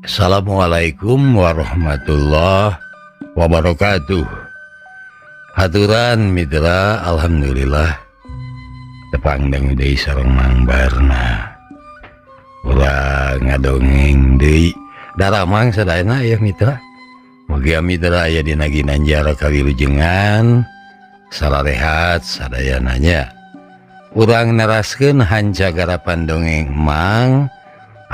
Assalamualaikum warahmatullahi wabarakatuh. Haturan mitra, alhamdulillah tepang dangu deui sareng Mang Barna. Urang ngadongeng deui daramang sadayana ya mitra. Mugia mitra aya dina ginanjar kawilujengan salarehat sadayana nya. Urang neraskeun hanca garapan dongeng Mang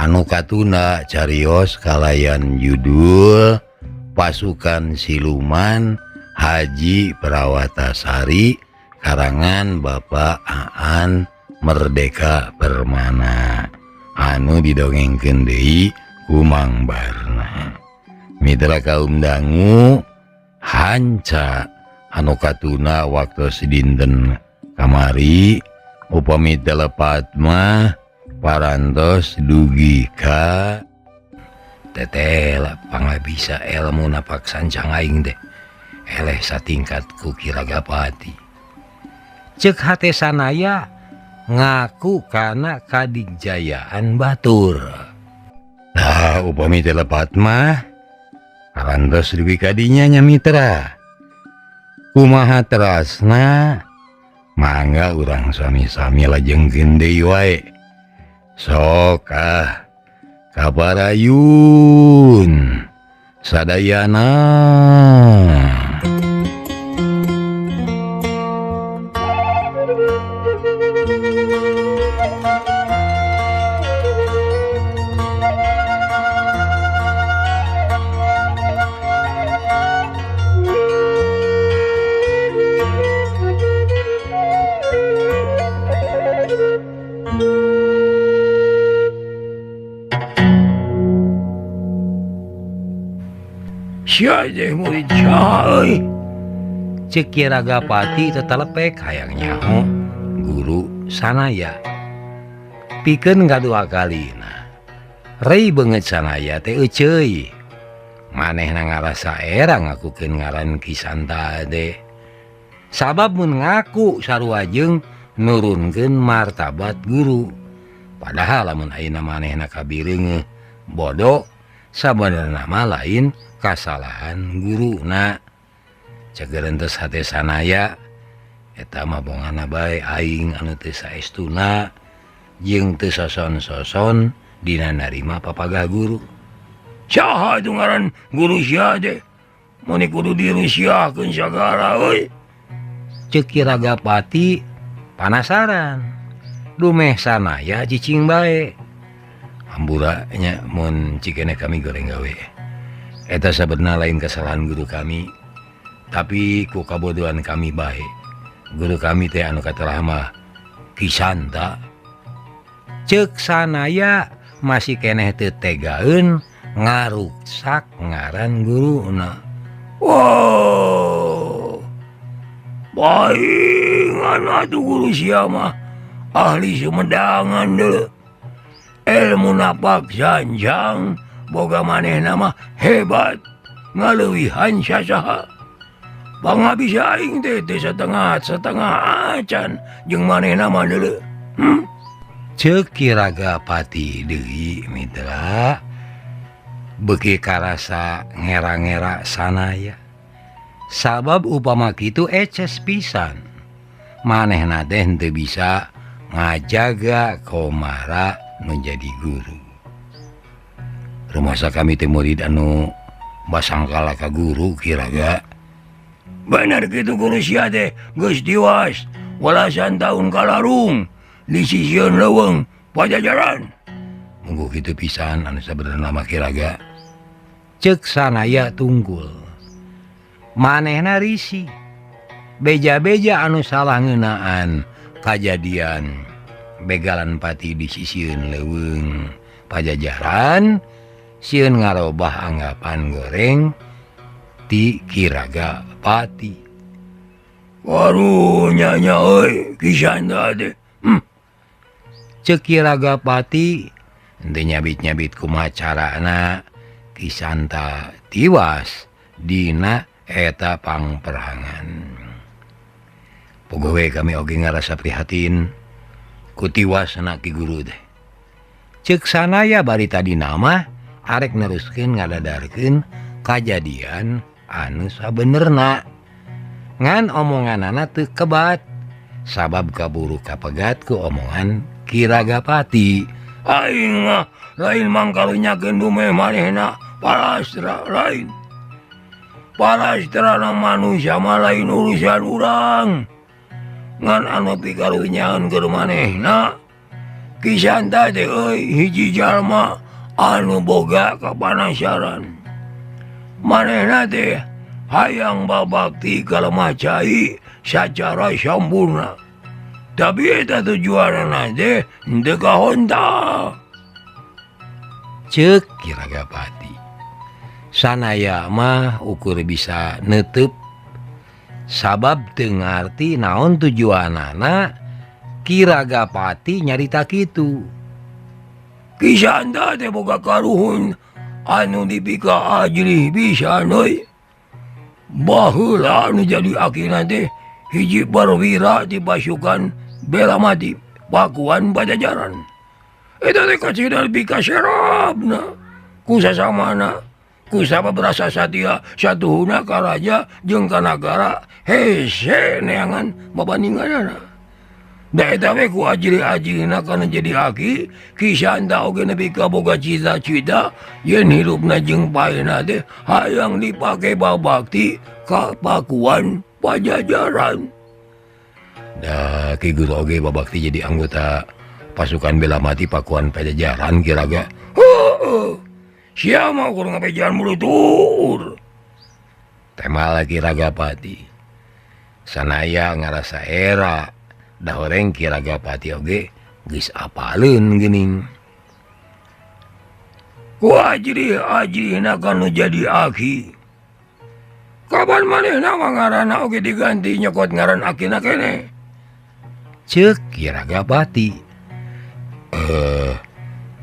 anu katuna carios kalayan judul Pasukan Siluman Haji Prawatasari karangan Bapak Aan Merdeka Permana anu didongengkeun deui ku Mang Barna. Mitra kaum dangu hanca anu katuna waktu dinten kamari upami teu lepat mah parantos dugi ka teteh panglah bisa ilmu napak sancang aing teh eleh satingkat ku Ki Ragapati. Ceuk hate sanaya ngaku kana kadigjayaan batur. Nah, upami teu lepat mah parantos dugi ka dinya nya mitra. Kumaha terasna mangga urang sami-sami lajengkeun deui wae. Sok ah kabarayun sadayana. Ceuk Ki Ragapati tetelepek hayang nyaho guru sanaya. Pikeun kadua kalina rei beungeut sanaya teh euceuy. Manehna ngarasa era ngakukeun ngaran Ki Santa teh. Sabab mun ngaku sarua jeung nurunkeun martabat guru. Padahal lamun ayeuna manehna kabireungeuh bodoh sabenerna mah lain kasalahan guruna. Cegerentes hate sanaya eta mah bongana bae aing anu teu saestuna jeung teu soson-soson dina narima papagah guru. Saha itu ngaran guru sia teh? Mun kudu dirusiahkeun sagala euy. Ceuk Ki Ragapati panasaran. Dumeh sanaya cicing bae. Hampura nya mun cikene kami goreng gawe. Eta sabenerna lain kesalahan guru kami, tapi ku kabodohan kami bae. Guru kami teh anu katelah mah Ki Santa. Ceuk sanaya masih keneh teu tegaeun ngaruksak ngaran guruna. Wow. Baingan atuh guru sia mah ahli Sumedangan deuleu. Ilmu napak sanjang boga manehna mah hebat ngaleuwihan sasaha. Pangabisa aing teh teh setengah acan jeung manehna mah deuleu. Ceuk Ki Ragapati deui mitra beuki karasa ngera-ngera sanaya. Sabab upama kitu eces pisan. Manehna teh henteu bisa ngajaga komara menjadi guru. Rumasa kami teh murid anu basangkala ka guru Ki Raga. Bener kitu guru sia teh geus tiwas walasan tahun kalarung di sisieun leuweung Pajajaran. Munggu kitu pisan anu sabenerna mah Ki Raga. Ceuk sanaya tunggul. Manehna risih. Beja-beja anu salah ngeunaan kajadian begalan pati di sisieun leuweung Pajajaran sieun ngarobah anggapan goreng ti Ki Ragapati. Waduh nya euy Ki Santa teh. Ceuk Ki Ragapati henteu nyabit-nyabit kumaha carana Ki Santa tiwas dina eta pangperangan. Pogoh we kami oge ngarasa prihatin ku tiwasna Ki Guru teh. Ceuk sanaya bari tadi nama Arek neruskeun ngadadarkeun kajadian anu sabenerna. Ngan omonganana teu kebat sabab kaburu kapegat ku omongan Ki Ragapati. Aing mah lain mangkarunyakeun dumeh manehna palastra lain. Palastra na manusia mah lain urusan urang. Ngan anu pikarunyaeun keur manehna Ki Santa teh euy hiji jalma anu boga kapanasaran. Manehna teh hayang babakti ka lemah cai sacara sampurna. Tapi eta tujuanna teh henteu kahonta. Ceuk Ki Ragapati. Sanaya mah ukur bisa neuteub sabab teu ngarti naon tujuanana Ki Ragapati nyarita kitu. Ki Santa teh boga karuhun anu dipika ajrih pisan euy. Baheula anu jadi akina teh hiji perwira di pasukan bela mati Pakuan Pajajaran. Eta teh kacida dipika serabna ku sasamana ku sabab rasa satia satuhuna ka raja jeung ka nagara hese neangan babandinganana. Da eta we ku ajrih-ajrihna kana jadi aki Ki Santa oge nepi ka boga cita-cita yen hirupna jeung paena teh hayang dipake babakti ka Pakuan Pajajaran. Da Ki Guru oge babakti jadi anggota pasukan bela mati Pakuan Pajajaran Ki Raga. Heueuh. Sia mah ukur ngabejan mulutur. Tema lagi Ragapati. Sanaya ngarasa era da horeng Ki Ragapati oge geus apaleun geuning. Ku ajrih-ajrihna kanu jadi aki. Kapan manehna mah ngaranna oge diganti nyokot ngaran akina keneh. Ceuk Ki Ragapati.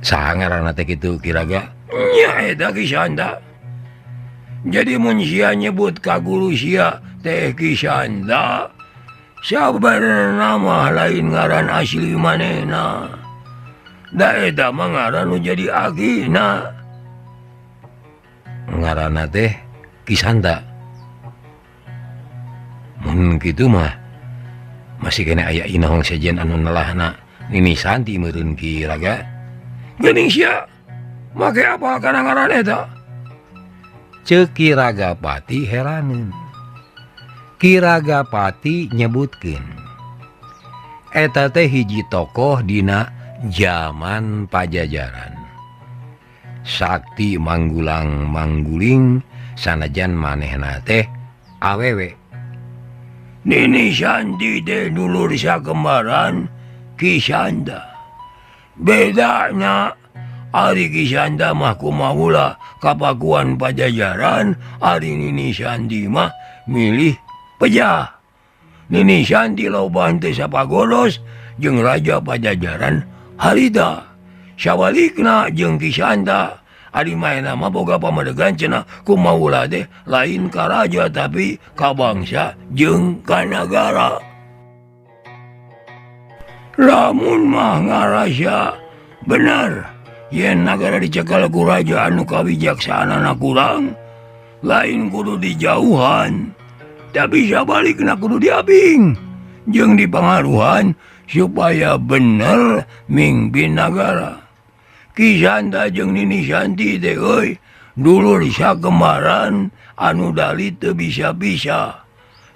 Saha ngaranna teh kitu Ki Raga? Nya eta Ki Santa. Jadi mun sia nyebut ka guru sia teh Ki Santa, sabenerna mah lain ngaran asli manehna. Da eta mah ngaran nu jadi akina. Ngaranna teh Ki Santa. Mun kitu mah masih kena aya inahong sejen anu nelahna Nini Santi meureun Ki Raga. Geuning sia make apa kana ngaran eta? Ceuk Ki Ragapati heraneun. Ki Ragapati nyebutkeun eta teh hiji tokoh dina zaman Pajajaran. Sakti manggulang mangguling sanajan manehna teh awewe. Nini Santi teh dulur sakembaran Ki Santa. Bedana ari Ki Santa mah kumaula ka Pakuan Pajajaran, ari Nini Santi mah milih pejah. Nini Santi loba henteu sapagodos jeung Raja Pajajaran harita. Sabalikna jeung Ki Santa, ari manehna mah boga pamadegan cenah kumaula teh lain ka raja tapi ka bangsa jeung ka nagara. Lamun mah ngarasa bener yen nagara dicekal ku raja anu kawijaksanana kurang, lain kudu dijauhan, tapi sabalikna kudu diabing jeung dipangaruhan supaya bener mingpin nagara. Ki Santa jeung Nini Santi teh euy dulur sakembaran anu dalit teu bisa-bisa.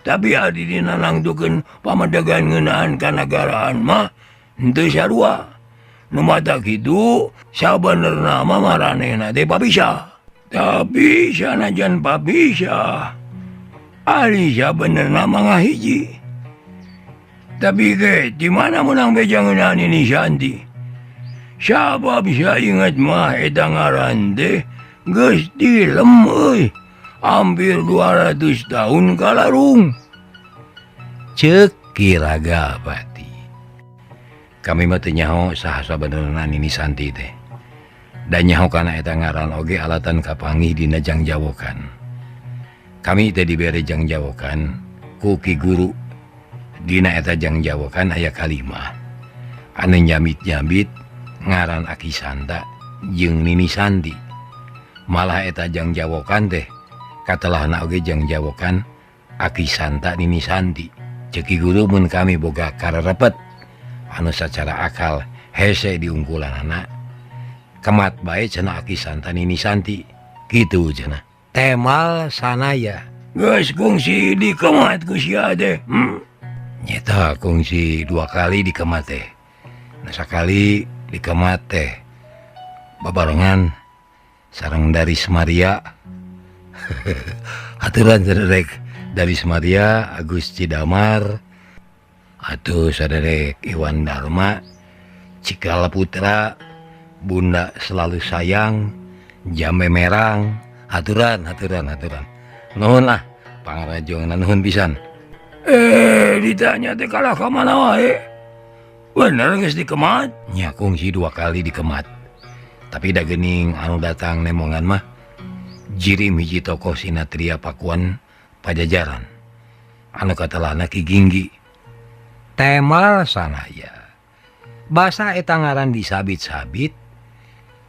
Tapi adi dina nangtukeun pamadegan ngeunaan kanagaraan mah henteu sarua. Nu mata kitu sabenerna mah maranehna teh papisah. Tapi sanajan papisah, ari sabenerna mah ngahiji. Tapi ge di mana meunang beja ngeunaan Nini Santi? Sabab sainget mah eta ngaran teh geus dilem euy, hampir 200 tahun kalarung. Ceuk Ki Ragapati. Kami mah teu nyaho saha sabenerna Nini Santi teh. Da nyaho kana eta ngaran oge alatan kapanggih dina jangjawokan. Kami teh dibere jangjawokan ku Ki Guru. Dina eta jangjawokan aya kalimah anu nyambit-nyambit ngaran Aki Santa jeung Nini Santi. Malah eta jangjawokan teh katelahna oge jangjawokan Aki Santa Nini Santi. Cek Ki Guru mun kami boga karerepet anu sacara akal hese diungkulanana kemat bae cenah Aki Santa Nini Santi kitu cenah. Temal sanaya geus kungsi dikemat ku sia teh. Nyeta kungsi dua kali dikemat teh. Nah sakali dikemat teh babarengan sareng Daris Maria. Aturan saderek Daris Maria, Agus Cidamar, atuh saderek Iwan Dharma, Cikal Putra, Bunda Selalu Sayang, Jambe Merang, aturan aturan aturan. Nuhun lah pangrajongna nuhun pisan. Ditanya teh kalah ka mana wae. Bener geus dikemat? Nya kungsi dua kali dikemat. Tapi da geuning anu datang nemongan mah jirim hiji tokoh Sinatria Pakuan Pajajaran. Anu katelahna Ki Ginggi. Temal sanaya. Basa eta ngaran disabit-sabit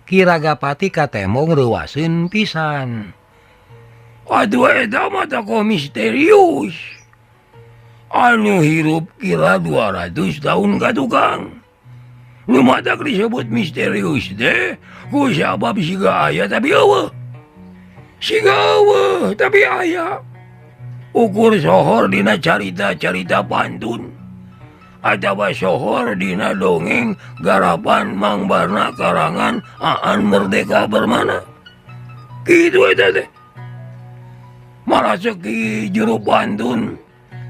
Ki Ragapati katemong reuwaseun pisan. Aduh eta mah tokoh misterius. Anu hirup kira 200 tahun ka tukang. Nu matak disebut misterius teh ku sabab siga aya tapi eueuh. Siga eueuh tapi aya. Ukur sohor dina carita-carita pantun atawa sohor dina dongeng garapan Mang Barna karangan Aan Merdeka Bermana. Kitu eta teh. Malah seki juru pantun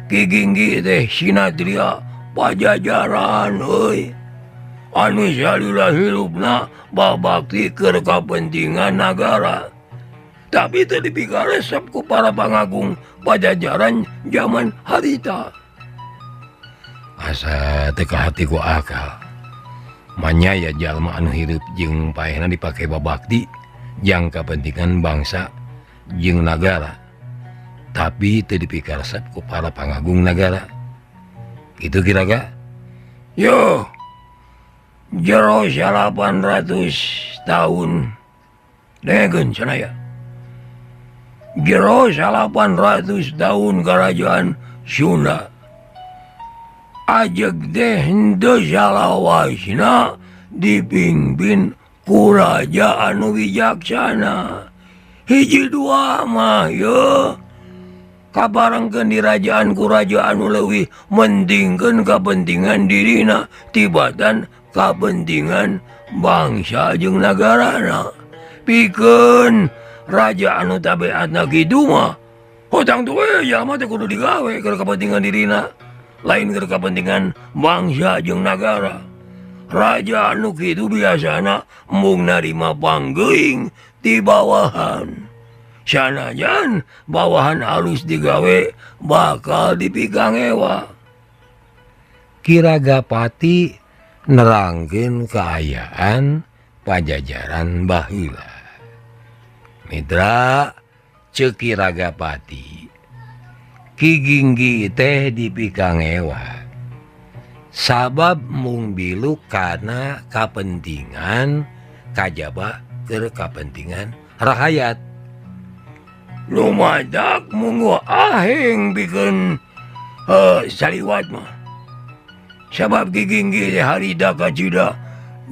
Ki Ginggi teh Sinatria Pajajaran euy. Anu salila hirupna babakti keur kapentingan nagara. Tapi teu dipikaresep ku para pangagung Pajajaran zaman harita. Asa teu kahati ku akal. Manya ya jalma anu hirup jeung paehna dipake babakti jang kapentingan bangsa jeung nagara. Tapi teu dipikaresep ku para pangagung nagara. Kitu kira-kira? Yo. Jero 800 tahun. Dengekeun cenah ya. Jero 800 tahun kerajaan Sunda. Ajeg teh henteu salawasna dipimpin ku raja anu wijaksana. Hiji dua mah ye kabarengkeun dirajaan ku raja anu leuwih mentingkeun kapentingan dirina tibatan kapentingan bangsa jeung nagarana. Pikeun raja anu tabeatna kitu mah hutang tuh jalma teh kudu digawe keur kepentingan dirina, lain keur kepentingan bangsa jeung nagara. Raja anu kitu biasana embung narima panggeuing ti bawahan. Sanajan bawahan alus digawe bakal dipikangewa. Ki Ragapati nerangkeun kaayaan Pajajaran baheula. Mitra ceuk Ki Ragapati, Ki Ginggi teh dipikangewa sabab mung bilu kana kapentingan kajaba keur kapentingan rahayat. Lumadak munggu aheng pikeun saliwat mah. Sabab Ki Ginggi teh harita kacida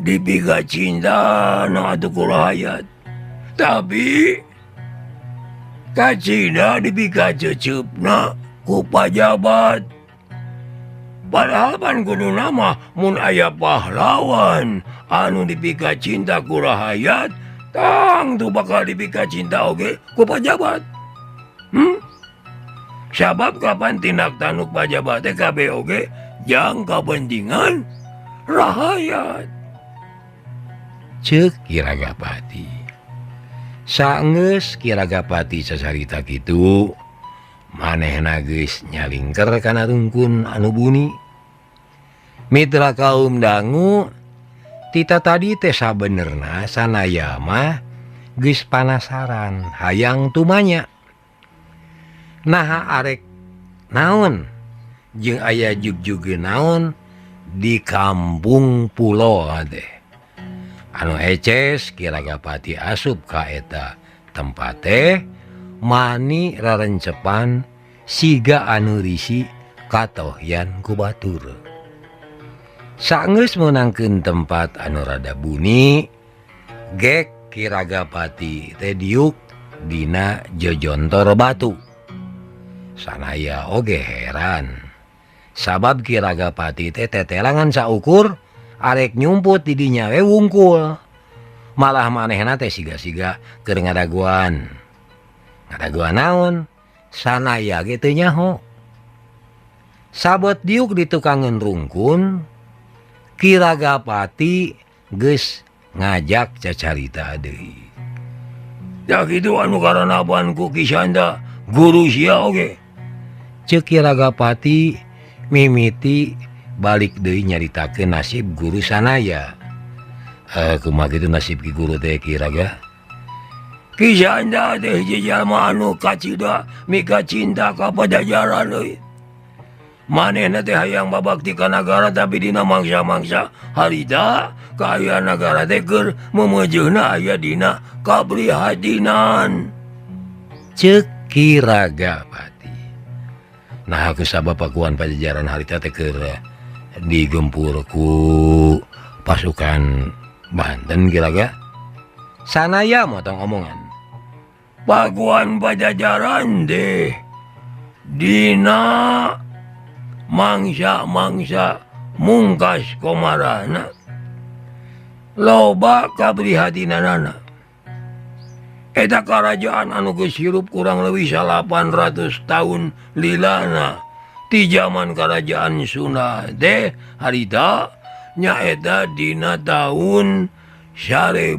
dipika cinta na atuh ku rahayat. Tapi kacida dipika ceceupna ku pajabat. Padahal pan kuduna mah mun aya pahlawan anu dipika cinta ku rahayat, tangtu bakal dipika cinta oge ku pajabat. Sabab kapan tindak tanduk pajabat teh kabeh oge jang kapentingan rahayat. Ceuk Ki Ragapati. Saenggeus Ki Ragapati sacarita kitu, manehna geus nyalingker kana rungkun anu buni. Mitra kaum dangu tita tadi teh sabenerna sanaya mah geus panasaran hayang tumanya. Naha arek naon jeung aya jugjugeun naon di kampung pulo teh. Anu eces Ki Ragapati asup ka eta Tempat teh mani rarencepan siga anu risi katohyan ku batur. Sanggeus meunangkeun tempat anu rada buni, gek Ki Ragapati teh diuk dina jojontor batu. Sanaya oge heran. Sabab Ki Ragapati teh tetelangan saukur arek nyumput di dinya we wungkul. Malah manehna teh siga-siga keur ngadaguan. Ngadaguan naon? Sanaya ge teu nyaho. Sabot diuk di tukangeun rungkun, Ki Ragapati geus ngajak cacarita deui. Ya kitu anu karanapan ku Ki Sanda guru sia oge. Ceuk Ki Ragapati mimiti balik deui nyaritakeun nasib guru Sanaya. Kumaha kitu nasib Ki Guru teh Ki Raga? Ki Sanda teh hiji jalma anu kacida mika cinta ka pajajaran euy. Manehna teh hayang babakti ka nagara tapi dina mangsa-mangsa harita kaayaan nagara teh keur memejeuna aya dina kaprihatinan. Ceuk Ki Ragapati. Nah ku sabab Pakuan Pajajaran harita teh keur digempur ku pasukan Banten Ki Raga. Sanaya motong omongan. Pakuan Pajajaran deh dina mangsa-mangsa mungkas komarana loba kaprihatinanana. Eta karajaan anu geus hirup kurang leuwih 800 tahun lilana ti zaman kerajaan Sunda teh harita nyaeta dina tahun 1579.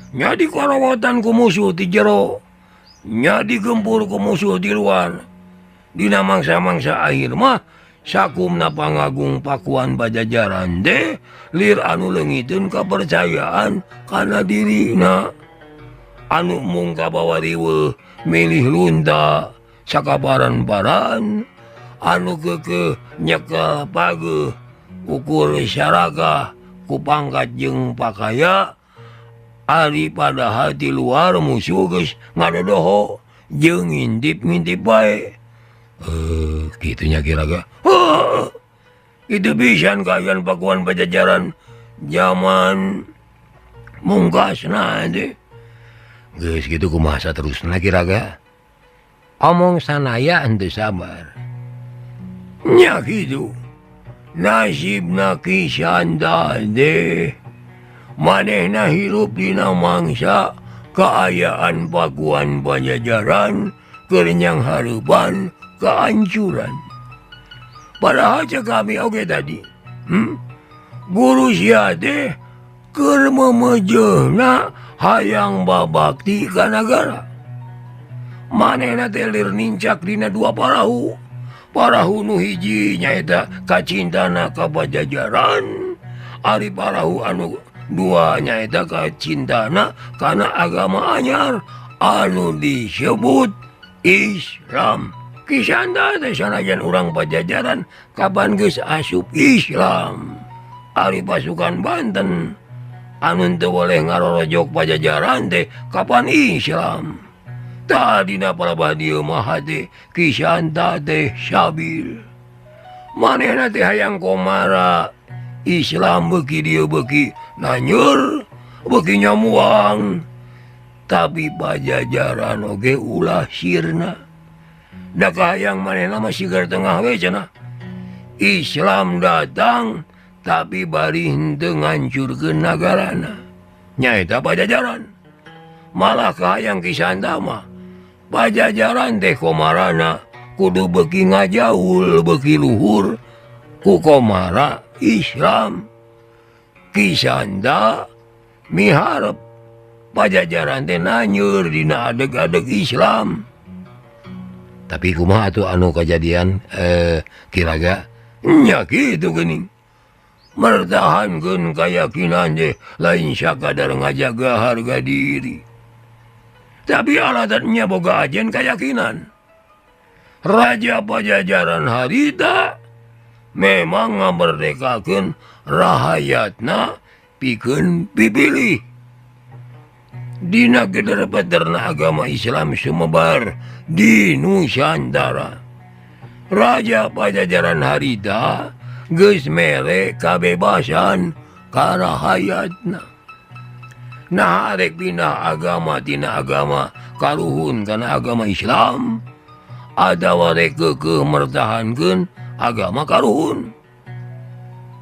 Nya dikorowotan ku musuh ti jero, nya digempur ku musuh di luar. Dina mangsa-mangsa akhir mah sakumna pangagung Pakuan Pajajaran teh lir anu leungiteun kapercayaan kana dirina. Anu mung kabawa riweuh milih lunta sakaparan-paran, anu keukeuh nyekel pageuh ukur sarakah ku pangkat jeung pakaya, ari padahal di luar musuh geus ngadodoho jeung ngintip-ngintip bae. Kitunya Ki Raga. Heuh, itu pisan kaayaan Pakuan Pajajaran zaman mungkasna teh. Geus kitu kumaha saterusna Ki Raga? Omong Sanaya henteu sabar. Nya kitu. Nasibna Ki Sanda teh manehna hirup dina mangsa kaayaan Pakuan Pajajaran keur nyanghareupan kehancuran. Padahal cek kami oge tadi, guru sia teh keur memejeuna hayang babakti ka nagara. Manehna teh lir nincak dina dua parahu. Parahu nu hiji nyaeta kacintana ka Pajajaran, ari parahu anu dua nyaeta kacintana kana agama anyar anu disebut Islam. Ki Sanda teh sanajan urang Pajajaran kapan geus asup Islam. Ari pasukan Banten anu teu boleh ngarorojok Pajajaran teh kapan Islam. Tah dina palebah dieu mah hate Ki Sanda teh sabil. Manehna teh hayang komara Islam beuki dieu beuki nanyur beuki nyamuang. Tapi Pajajaran oge ulah sirna. Da kahayang manehna mah sigar tengah we cenah. Islam datang tapi bari henteu ngancurkeun nagarana. Nyaeta Pajajaran. Malah kahayang Ki Sanda mah Pajajaran teh komarana kudu beuki ngajaul beuki luhur ku komara Islam. Ki Sanda miharep Pajajaran teh nanyeur dina adeg-adeg Islam. Tapi kumaha atuh anu kajadian Ki Raga? Nya kitu geuning. Mertahankeun kayakinan teh lain sakadar ngajaga harga diri. Tapi alasannya boga ajen keyakinan. Raja Pajajaran harita memang ngamerdekakeun rahayatna pikeun pipilih. Dina geder-bederna agama Islam sumebar di Nusantara. Raja Pajajaran harita geus mere kabebasan ka rahayatna. Nah arek pindah agama tina agama karuhun kana agama Islam atawa rek keukeuh mertahankeun agama karuhun.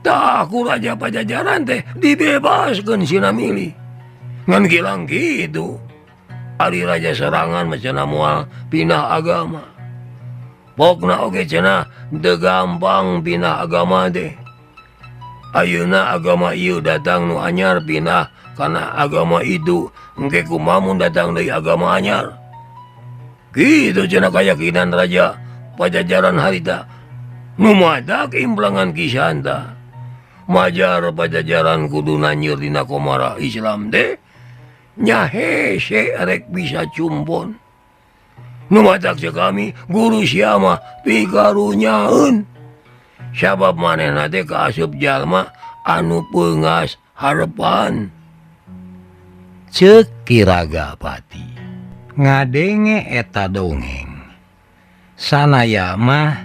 Tah ku Raja Pajajaran teh dibebaskeun sina milih. Ngan gilang kitu. Ari raja sorangan mah cenah moal pindah agama. Pokna oge cenah teu gampang pindah agama teh. Ayeuna agama ieu datang nu anyar pindah kana agama itu, engke kumaha mun datang deui agama anyar. Kitu cenah kayakinan Raja Pajajaran harita. Nu matak implangan Ki Santa. Majar Pajajaran kudu nanyeur dina komara Islam teh nya hese rek bisa cumpon. Nu matak ceuk kami guru sia mah pikarunyaeun. Sabab manehna teh kaasup jalma anu peungas harepan. Ceuk Ki Ragapati ngadenge eta dongeng. Sanaya mah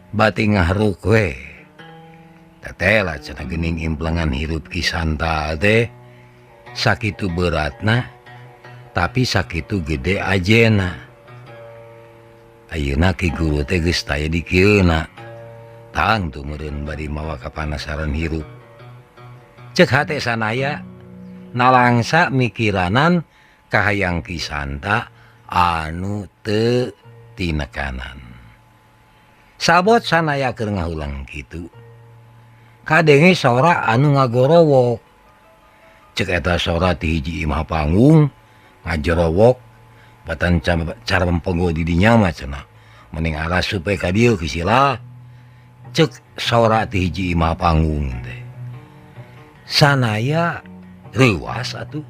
bati ngahruk we. Tetela cenah geuning implengan hirup Ki Santa teh sakitu beratna tapi sakitu gede ajena. Ayeuna Ki Guru teh geus taya di kieuna. Tangtu meureun bari mawa kapanasaran hirup. Ceuk hate sanaya nalangsa mikiranan kahayang Ki Santa anu teu tinekanan. Sabot sanaya keur ngahulang kitu. Kadenge sora anu ngagorowok. Cek eta sora ti hiji imah panggung ngajerowok batan cara mempenggo di dinya mah cenah. Mending arasup we ka dieu kisila. Cek sora ti hiji imah panggung teh. Sanaya reuas atuh.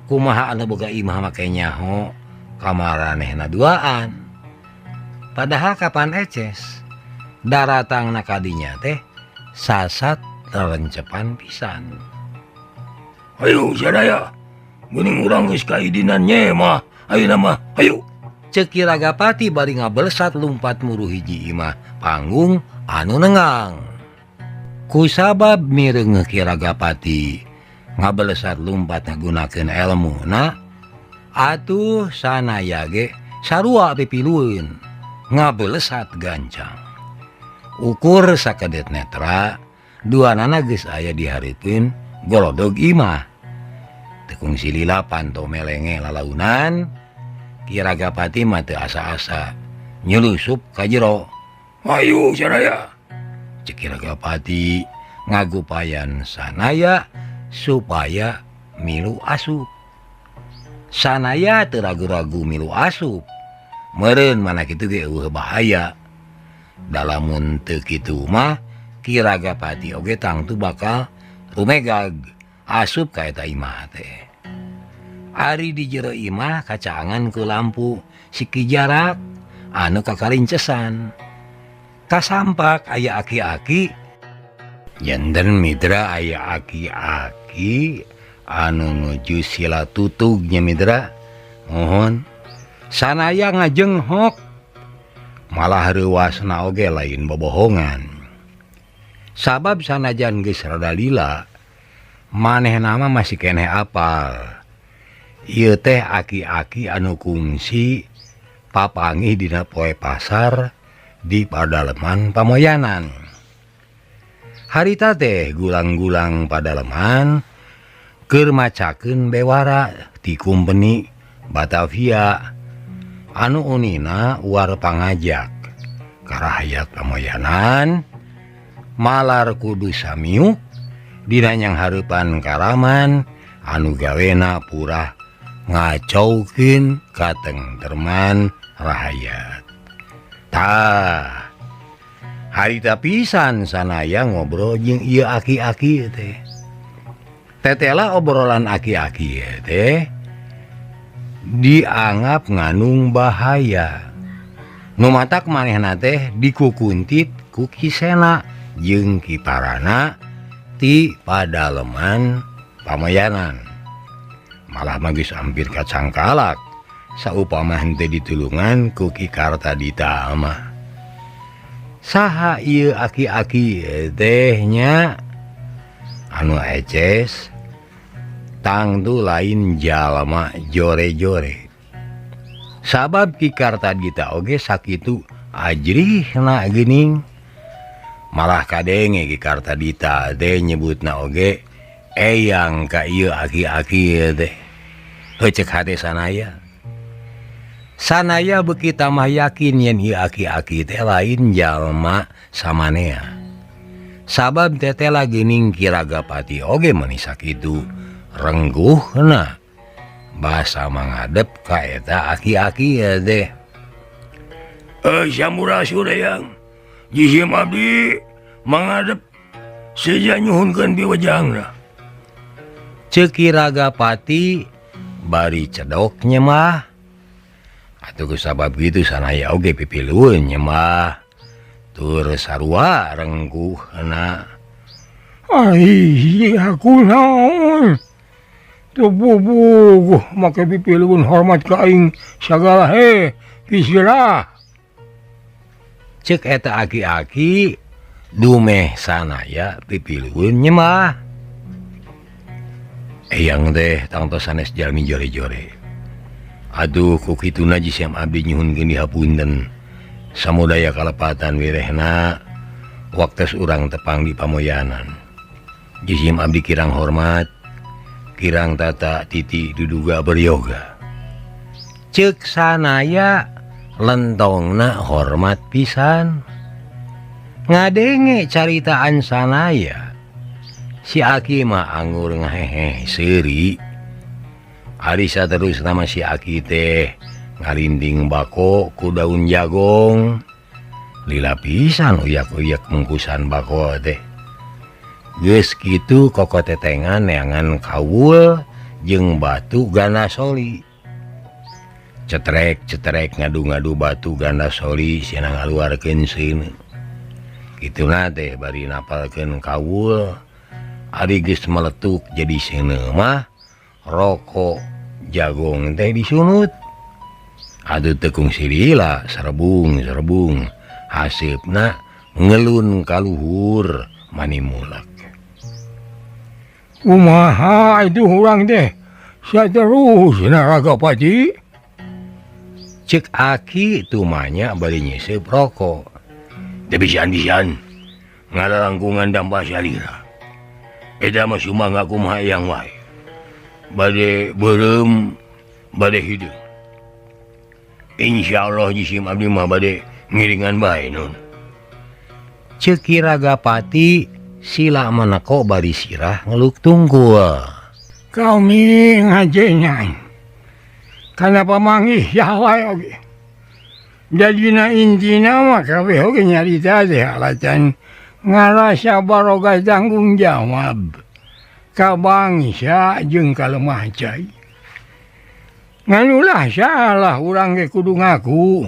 Kumaha anu boga imah make nyaho kamaranehna duaan. Padahal kapan eces daratangna ka dinya teh sasat rerencepan pisan. Ayo sadaya, geuning urang geus kaidinan nyemah, ayeuna mah ayo. Ceuk Ki Ragapati bari ngabelesat lumpat muru hiji imah panggung anu nengang. Kusabab mireungeuh Ki Ragapati ngabelesat lumpat ngagunakeun elmuna, atuh sanaya ge sarua pipilueun ngabelesat gancang. Ukur sakedet netra, duanana geus aya dihareupeun golodog imah. Teu kungsi lila panto melenge lalaunan, Ki Ragapati mah teu asa-asa nyelusup ka jero. Hayu sadaya, ceuk Ki Ragapati ngagupayan sanaya supaya milu asup. Sanaya teu ragu-ragu milu asup. Meureun mana kitu ge eueuh bahaya. Dalamun teu kitu mah Ki Ragapati oge tangtu bakal rumegag asup ka eta imah teh. Ari di jero imah kacaangan ku lampu siki jarak anu kakarincesan. Kasampak aya aki-aki. Janten mitra aya aki-aki anu nuju sila tutugnya mitra. Mohon sanaya ngajenghok malah reuasna oge lain bobohongan. Sabab sanajan geus rada lila manehna mah masih keneh apal. Ieu teh aki-aki anu kungsi papangih dina poe pasar di padaleman Pamoyanan. Harita teh gulang-gulang padaleman keur macakeun bewara ti kumpeni Batavia anu unina uar pangajak ka rahayat Pamoyanan malar kudu samiuk dina nyanghareupan karaman anu gawena purah ngacaukeun katengterman rahayat. Tah, harita pisan sanaya ngobrol jeung ieu aki-aki teh. Tetela obrolan aki-aki teh dianggap nganung bahaya. Nu matak manehna teh dikukuntit ku Ki Sena jeung Ki Parana ti padaleman Pamoyanan. Malah mah geus hampir kacangkalak saupama henteu ditulungan ku Ki Kartadita mah. Saha ieu aki-aki teh nya anu eces tangtu lain jalma jore-jore. Sabab Ki Kartadita oge sakitu ajrihna geuning. Malah kadenge Ki Kartadita teh nyebutna oge eyang ka ieu aki-aki teh. Heuh cek hate sanaya. Sanaya beuki tambah yakin yen ieu aki-aki teh lain jalma samanea. Sabab tetela geuning Ki Ragapati oge meuni sakitu rengguhna basa mangadep ka eta aki-aki teh. Sampurasun eyang. Jisim abdi mangadep seja nyuhunkeun piwejangna. Ceuk Ki Ragapati bari cedok nyemah. Atuh kusabab kitu sanaya oge pipilueun nyemah. Tur sarua rengguhna. Ai aku naon? Teu bubuguh make pipilueun hormat ka aing sagala he kisirah. Ceuk eta aki-aki dumeh sanaya pipilueun nyemah. Eyang teh tangtos sanes jalmi jore-jore. Aduh ku kituna jisim abdi nyuhunkeun dihapunten. Samudaya kalepatan wirehna waktos urang tepang di pamoyanan. Jisim abdi kirang hormat, kirang tata titi duduga beryoga. Ceuk sanaya lentongna hormat pisan. Ngadenge caritaan sanaya, si aki mah anggur ngahehe seuri. Arisa terus nama si aki teh ngarinding bako ku daun jagong. Lila pisan uyak-uyak mungkusan bako teh. Geus kitu kokotetengan neangan kawul jeung batu gandasoli. Cetrek-cetrek ngadu-ngadu batu gandasoli cenah ngaluarkeun seuneu. Kituna teh bari napalkeun kawul. Ari geus meletuk jadi seuneu mah rokok jagong teh disunut. Aduh teu kungsi lila serebung-serebung haseupna ngelun kaluhur manimulak. Kumaha itu urang teh saterusna Ragapati? Ceuk aki tumanya bari nyiseup rokok. Teu bisian-bisian ngalalangkungan dampa salira. Eta mah sumangga kumaha eyang wae. Bade beureum bade hideung. Insyaallah jisim abdi mah bade ngiringan bae nun. Ceuk Ki Ragapati sila maneko bari sirah ngeluk tungkul. Kami ngajengan. Kana pamanggih wae oge. Jadina intina mah kabeh oge nyarita teh alacan ngarasa baroga tanggung jawab ka bangsa jeung ka lemah cai. Nganulah salah urang ge kudu ngaku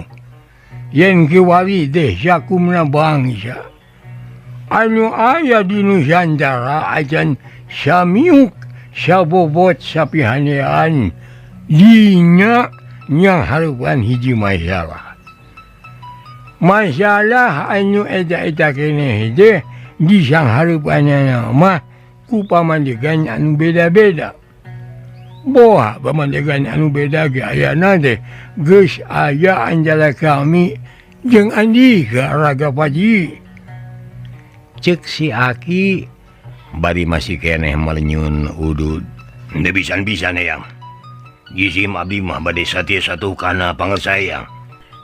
yen kiwari teh sakumna bangsa anu aya di Nusantara acan samiuk sabobot sapihanean dina nyanghareupan hiji masalah. Masalah anu eta-eta keneh teh disanghareupanana mah ku pamandigan anu beda-beda. Boha pamandigan anu beda ge ayana teh geus aya anjala kami jeung Andika Ragapati. Ceuk si aki bari masih keneh melenyun udud. Teu bisan-bisan eyang. Jisim abdi mah bade satia satu kana pangersa eyang.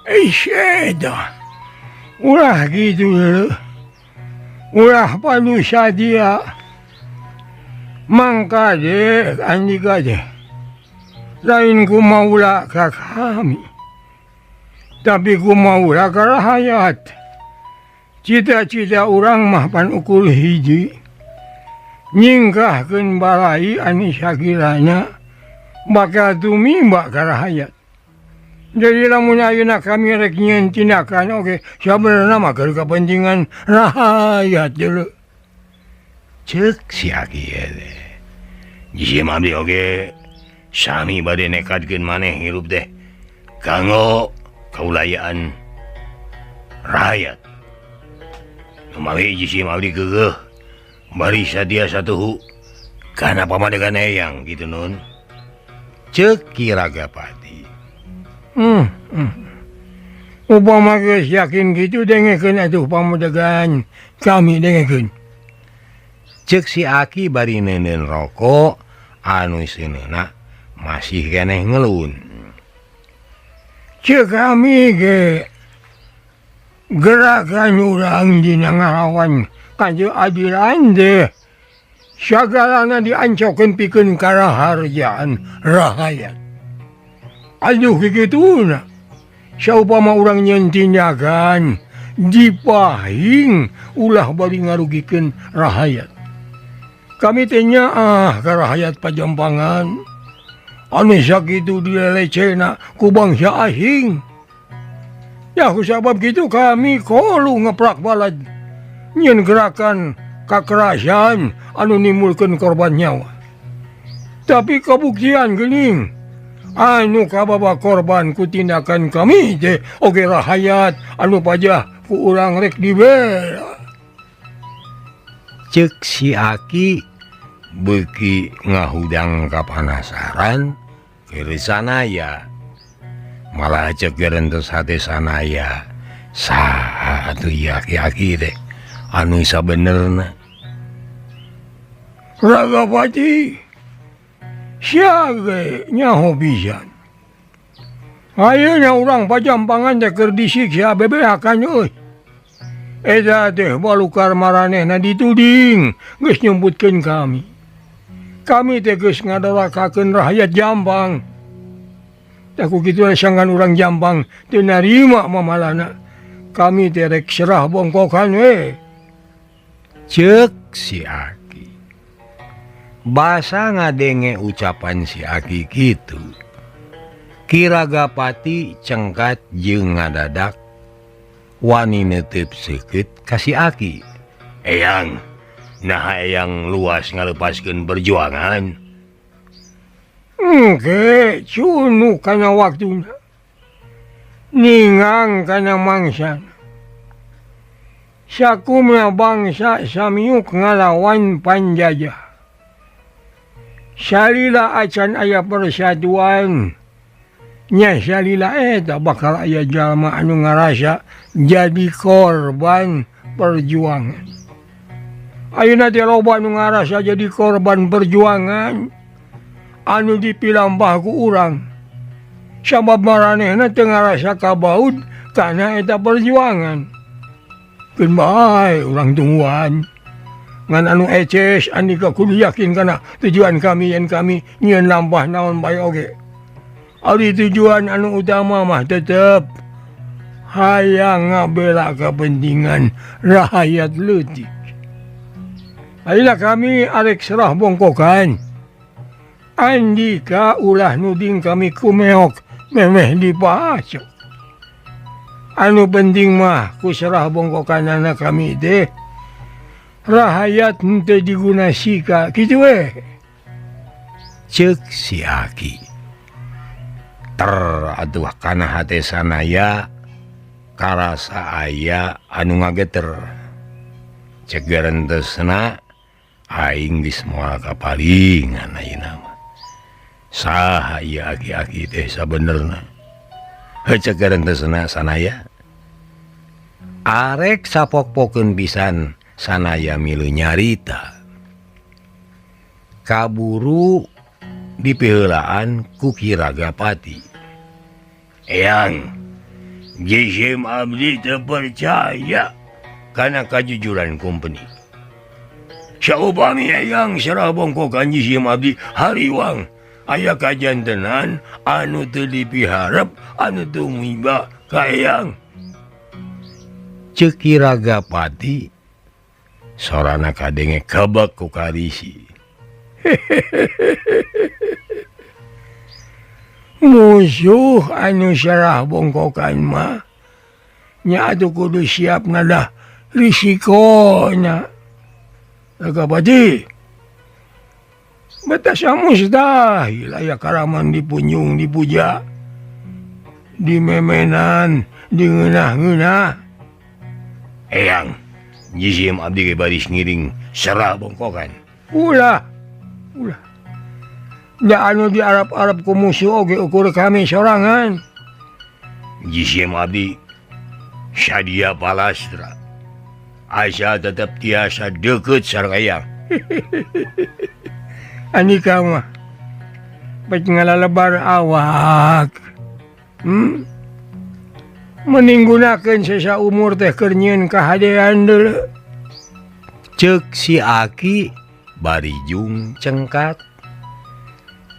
Eta. Ulah kitu leuh. Ulah panu sadia. Mangka deh Andika teh. Lain ku maula ka kami. Tapi ku maula ka rahayat. Cita-cita urang mah pan ukur hiji. Nyingkahkeun balai anu sakirana bakal tumimbak ka rahayat. Jadi lamun ayeuna kami rek nyieun tindakan oge sabenerna mah keur kapentingan rahayat deuleu. Ceuk si aki teh. Jisim abdi oge Sami bade nekadkeun maneh hirup teh kanggo kaulayaan rakyat. Numawi jisim abdi geugeuh bari sadia satuhu kana pamadegan eyang gitu nun. Ceuk Ki Ragapati. Upama geus yakin kitu dengekeun atuh pamadegan kami dengekeun. Ceuk si Aki bari neuneun rokok anu seuneuna masih keneh ngelun. Ceuk kami ge gerakan urang dina ngalawan kaadilan deh sagalana diancokeun pikeun karaharjaan rahayat. Aduh kikituna saupama urang nyeun tindakan dipahing ulah bari ngarugikeun rahayat. Kami teh nyaah ka rahayat Pajampangan anu sakitu dilelecehna ku bangsa asing. Ya kusabab kitu kami kolu ngeprak balad nyeun gerakan kakerasan anu nimbulkeun korban nyawa. Tapi kabuktian geuning anu kababa korban ku tindakan kami teh oge rahayat anu pajah ku urang rek dibela. Ceuk si Aki beuki ngahudang kapanasaran keur sanaya. Malah ceuk gerentos hate sanaya saha atuh ieu aki-aki teh anu sabenerna. Ragapati sia ge nyaho pisan. Ayeuna urang Pajampangan teh keur disiksa bebeakan euy. Eta teh balukar maranehna dituding geus nyumputkeun kami. Kami teh geus ngadorakakeun rakyat Jambang. Tah ku kitu sangkan urang Jambang teu narima mamalana. Kami teh rek serah bongkokan we. Ceuk si Aki. Basa ngadenge ucapan si Aki kitu. Ki Ragapati cengkat jeung ngadadak wani neuteup seukeut ka si Aki. Eyang, naha eyang luas ngalepaskeun perjuangan. Engke cunu kana waktuna. Ningang kana mangsa. Sakumna bangsa samiuk ngalawan panjajah. Salila acan aya persatuan. Nya salila eta bakal aya jalma anu ngarasa jadi korban perjuangan. Ayeuna teh loba anu ngarasa jadi korban perjuangan anu dipilampah ku urang. Sabab maranehna teu ngarasa kabaud kana eta perjuangan. Keun bae urang tungguan. Ngan anu eces andika kudu yakin kana tujuan kami yen kami nyieun lampah naon bae oge. Ari tujuan anu utama mah tetep hayang ngabela kepentingan rakyat leutik. Ayeuna kami arek serah bongkokan. Andika ulah nuding kami kumeok memeh dipacok. Anu penting mah ku serah bongkokanana kami teh rahayat henteu diguna sika kitu we. Ceuk si Aki. Ter atuh kana hate sanaya karasa aya anu ngageter. Ceuk garentesna aing geus moal kapalingan ayeuna mah. Saha ieu aki-aki teh sabenerna? Heuh ceuk garentesna sanaya. Arek sapok-pokeun pisan sanaya milu nyarita. Kaburu dipiheulaan ku Ki Ragapati. Eyang, jisim abdi teu percaya kana kajujuran kumpeni. Saupami eyang serah bongkokan jisim abdi hariwang aya kajantenan anu teu dipiharep anu tumiba ka eyang. Ceuk Ki Ragapati sorana kadenge kebek ku karisi. Musuh anu serah bongkokan mah nya atuh kudu siap nadah risikona. Ragapati Batas mustahil aya karaman dipunjung dipuja dimemenan dingeunah-ngeunah. Eyang jisim abdi ge baris ngiring serah bongkokan. Ulah ulah da anu di Arab-Arab ku musuh oge ukur kami sorangan. Jisim abdi sadia palastra asa tetep tiasa deukeut sareng eyang. Andika mah baik ngalalebar awak. Mending gunakeun sesa umur teh keur nyieun kahadean deuleu. Ceuk si Aki bari jung cengkat.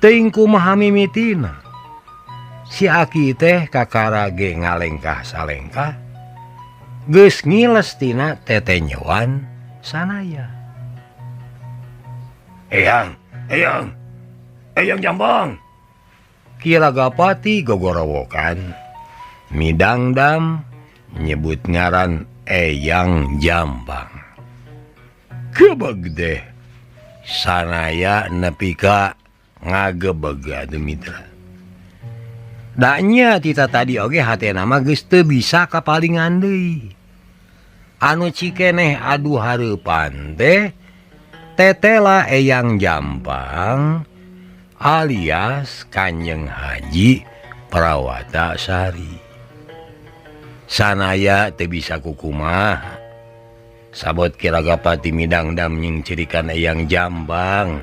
Teuing kumaha mimitina. Si Aki teh kakara ge ngalengkah salengkah geus ngiles tina tetenyoan sanaya. Eyang, eyang, eyang Jambang. Ki Ragapati gogorowokan midangdam nyebut ngaran Eyang Jambang. Gebeg deh sanaya nepi ka ngagebeg atuh mitra. Danya tita tadi oge hatena mah geus teu bisa kapalingan deui. Anu cikeneh adu hareupan teh tetela Eyang Jambang alias Kanjeng Haji Prawata Sari. Sanaya teu bisa kukumaha. Sabot Ki Ragapati midangdam nying cirikan Eyang Jambang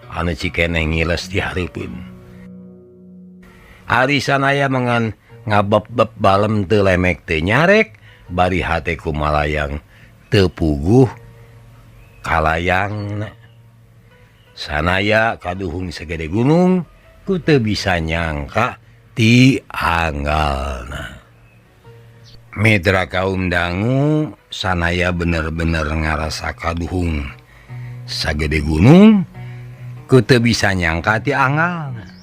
anu cikeneh ngiles di hareupeun. Ari sanaya mengan ngabeb-beb balem teu lemek teu nyarek bari hate kumalayang teu puguh kalayangna. Sanaya kaduhung segede gunung ku teu bisa nyangka ti anggalna. Mitra kaum dangu sanaya bener-bener ngarasa kaduhung sagede gunung ku teu bisa nyangka ti anggalna.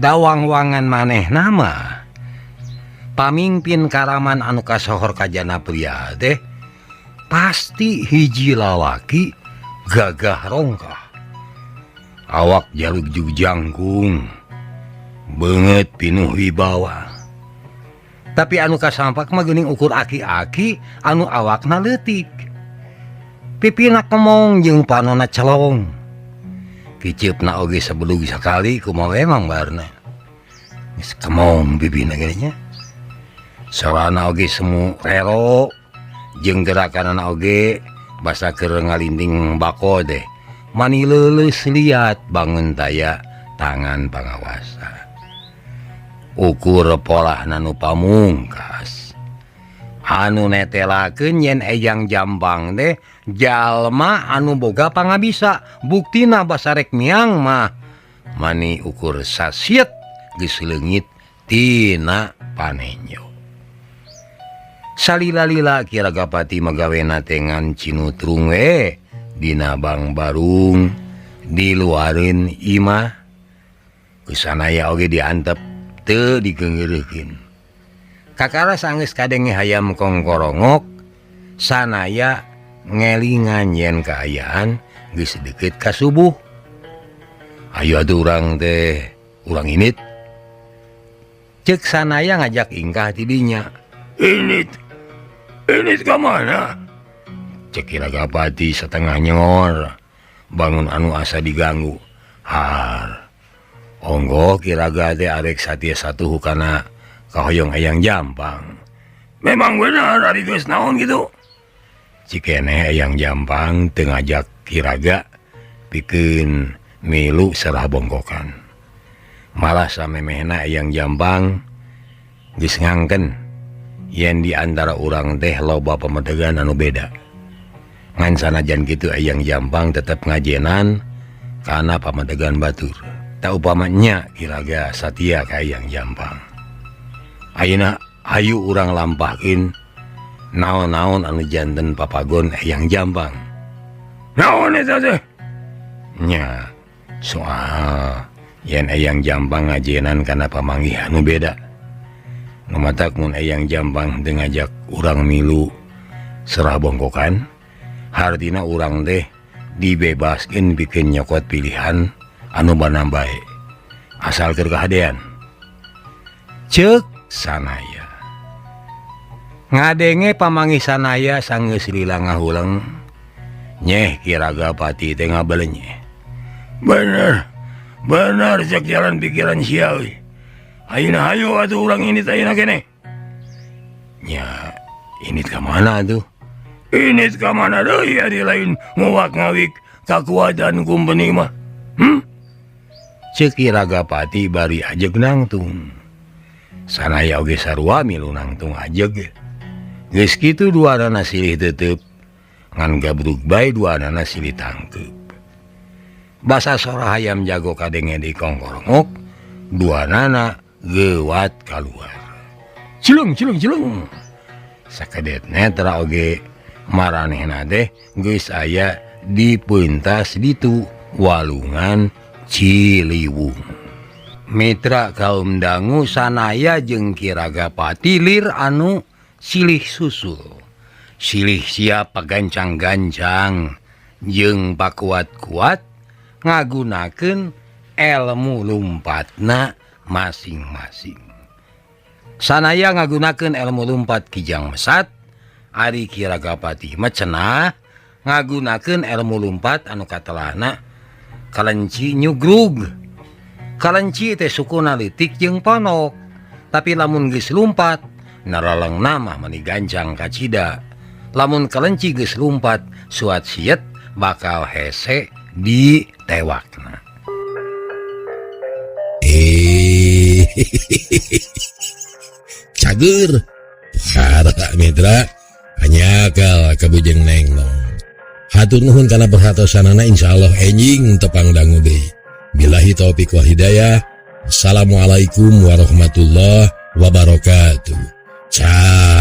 Dawang-wangan manehna mah pamingpin karaman anu kasohor kajana pria teh pasti hiji lalaki gagah rongkah. Awak jaluk jug jangkung, beungeut pinuh wibawa. Tapi anu kasampak mah geuning ukur aki-aki anu awakna leutik. Pipina kemong jeung panona celong. Kiceupna oge sebelug sakali kumaha emang barna. Geus kemong bibina ge nya. Sorana oge semu rero jeung gerakanana oge basa keur ngalinding bako teh. Mani leuleus liat bangun taya tangan pangawasa. Ukur polahna nu pamungkas. Anu netelakeun yen Eyang Jambang teh jalma anu boga pangabisa. Buktina basarek miang mah mani ukur sasiet geus leungit tina panenyo. Salila-lila Ki Ragapati magawena teh ngan cinutrung we dina bang barung diluareun imah. Ku sanaya oge diantep teu digeungeureuhkeun. Kakara sanggeus kadenge hayam kongkorongok sanaya ngelingan yen kaayaan geus deukeut ka subuh. Ayo atuh urang teh urang init. Ceuk sanaya ngajak ingkah ti dinya. Init, init ka mana? Ceuk Ki Ragapati setengah nyengor bangun anu asa diganggu. Har onggo Ki Raga teh arek satia satuhu kana kahoyong Eyang Jambang. Memang benar ari geus naon kitu? Cikeneh Eyang Jambang teu ngajak Ki Raga pikeun milu serah bongkokan. Malah samemehna Eyang Jambang geus ngangken yen di antara urang teh loba pamedegan anu beda. Ngan sanajan kitu Eyang Jambang tetep ngajenan kana pamedegan batur. Tak upamanya Ki Raga satia ka Eyang Jambang. Ayeuna hayu urang lampahkeun naon-naon anu janten papagon Eyang Jambang. Naon eta teh? Nya, soal yen Eyang Jambang ngajenan kana pamanggih anu beda. Nu matak mun Eyang Jambang teu ngajak urang milu serah bongkokan, hartina urang teh Dibebaskeun bikin nyokot pilihan anu mana bae asal keur kahadean. Ceuk Sanaya. Ngadenge pamanggih Sanaya sanggeus lila ngahuleng. Nyeh Ki Ragapati teh ngabelenyeh. Bener. Bener cek jalan pikiran sia euy. Ayeuna hayu atuh urang ini teh ayeuna keneh. Nya, ini ka mana tuh? Ini ka mana deui ari lain nguwak ngawik kakuatan kumpeni mah. Ceuk Ki Ragapati bari ajeg nangtung. Sanaya oge sarua milu nangtung ajeg. Geus kitu duanana silih tetep ngan gabrug bae duanana silih tangkeup. Basa sora hayam jago kadenge di kongkorongok, duanana geuwat kaluar. Cilung cilung cilung. Sakedet netra oge maranehna teh geus aya di pentas ditu walungan Ciliwung. Mitra kaum dangu Sanaya jeung Ki Ragapati lir anu silih susul. Silih siap pagancang-gancang jeung pakuat-kuat ngagunakeun elmu lumpatna masing-masing. Sanaya ngagunakeun elmu lumpat Kijang Mesat, ari Ki Ragapati mah cenah ngagunakeun elmu lumpat anu katelahna kalenci nyugrug. Kalenci teh sukuna leutik jeung ponok, tapi lamun geus lumpat naralengna mah meuni gancang kacida. Lamun kalenci geus lumpat suat siet bakal hese ditewakna. Cager para mitra hanyakal kabujeng nenglong. Hatur nuhun kana perhatosanana, insyaallah enjing tepang dangu deui. Billahi taufik wal hidayah. Assalamualaikum warahmatullahi wabarakatuh. Cager.